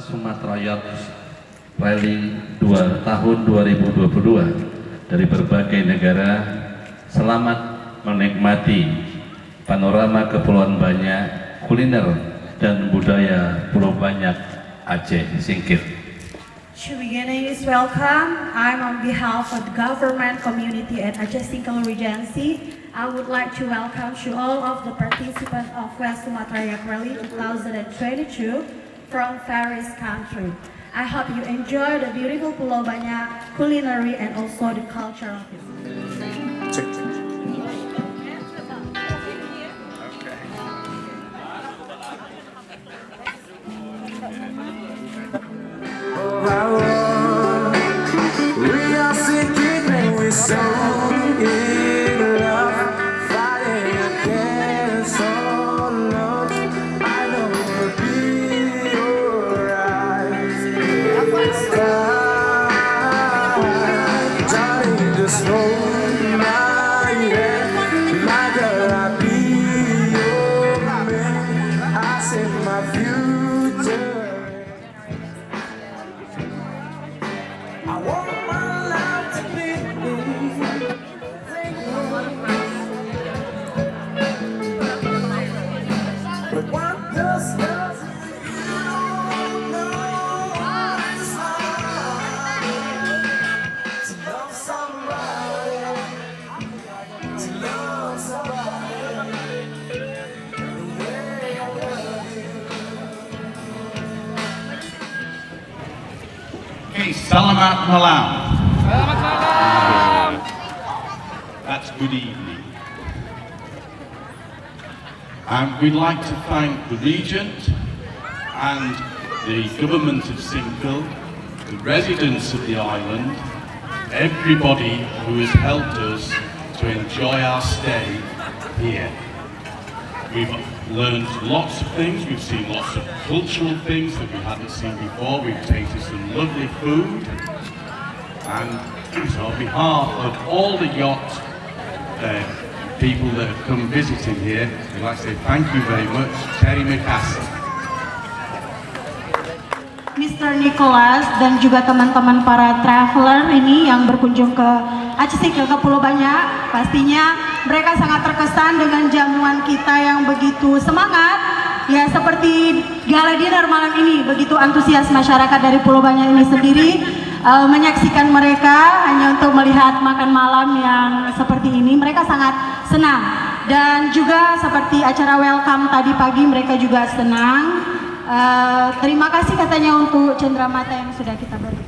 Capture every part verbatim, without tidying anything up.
Sumatera Yacht Rally dua tahun dua ribu dua puluh dua dari berbagai negara, selamat menikmati panorama Kepulauan Banyak, kuliner dan budaya Pulau Banyak, Aceh Singkil. To beginning is welcome. I'm on behalf of the government, community, and Aceh Singkil Regency. I would like to welcome to all of the participants of West Sumatra Yacht Rally two thousand twenty-two from various country. I hope you enjoy the beautiful Pulau Banyak culinary and also the culture of it. We are sinking and we so in love, fighting against all odds. I know we'll be alright. Sky, darling, just hold my hand. My girl, I'll be your man. I see my future. I want my life to be with you. But what does love, you don't know what it's like to love somebody, to love somebody the way I love you. Okay, selamat malam. Selamat malam. That's good evening. And we'd like to thank the Regent and the government of Singkil, the residents of the island, everybody who has helped us to enjoy our stay here. We've learned lots of things, we've seen lots of cultural things that we hadn't seen before, we've tasted some lovely food, and so on behalf of all the yacht uh, people that have come visiting here, we'd like to say thank you very much. Terima kasih. Mister Nicholas dan juga teman-teman para traveler ini yang berkunjung ke Aceh Singkil, ke Pulau Banyak, pastinya mereka sangat terkesan dengan jamuan kita yang begitu semangat. Ya, seperti gala dinner malam ini, begitu antusias masyarakat dari Pulau Banyak ini sendiri eh, menyaksikan mereka hanya untuk melihat makan malam yang seperti ini. Mereka sangat senang. Dan juga seperti acara welcome tadi pagi, mereka juga senang. Eh, terima kasih katanya untuk cendera mata yang sudah kita beri.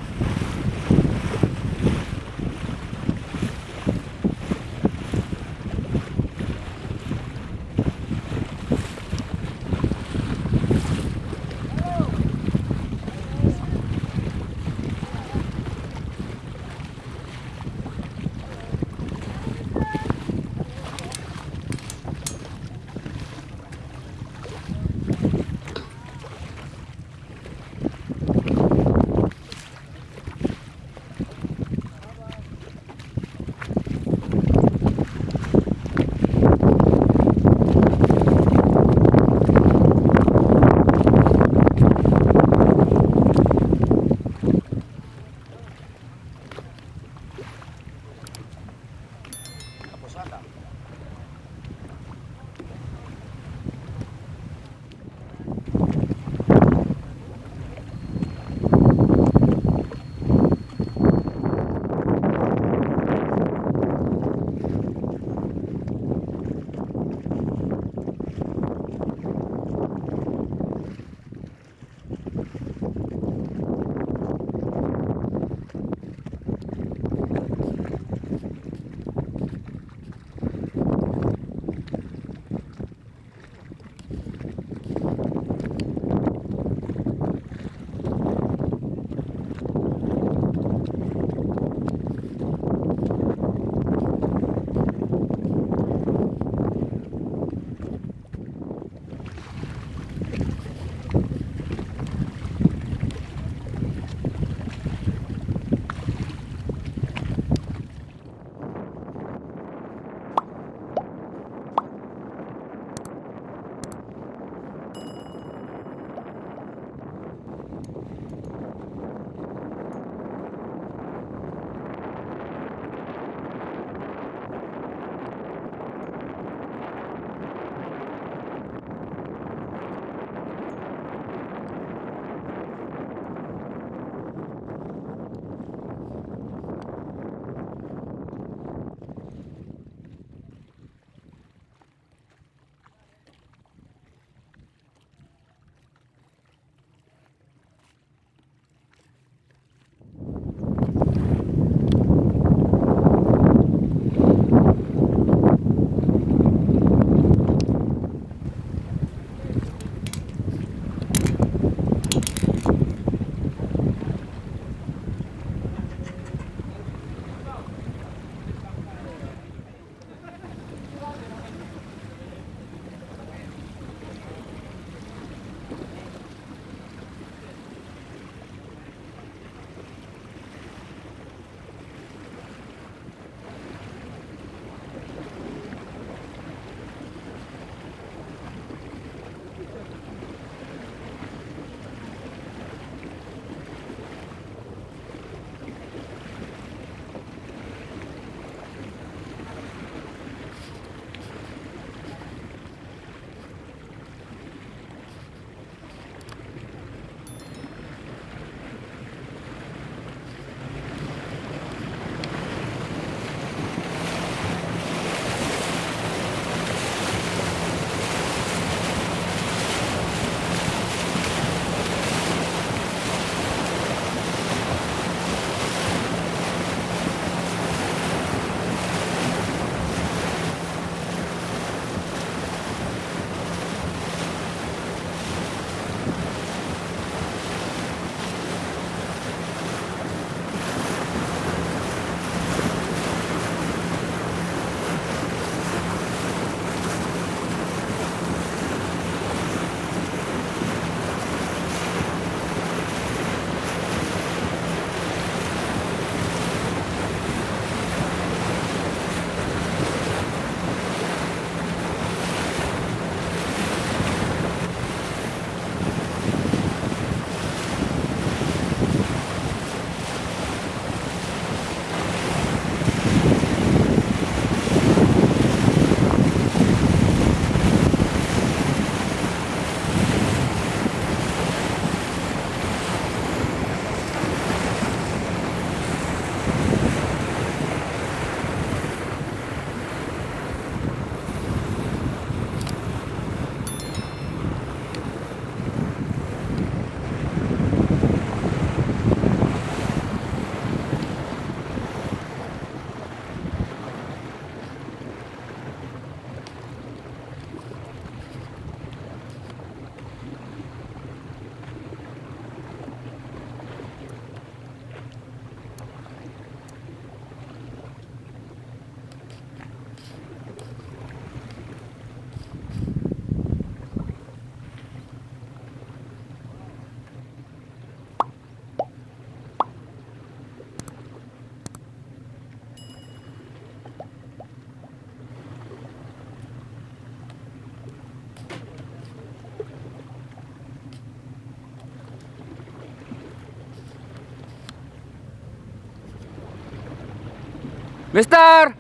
Mister!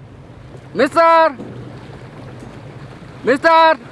Mister! Mister!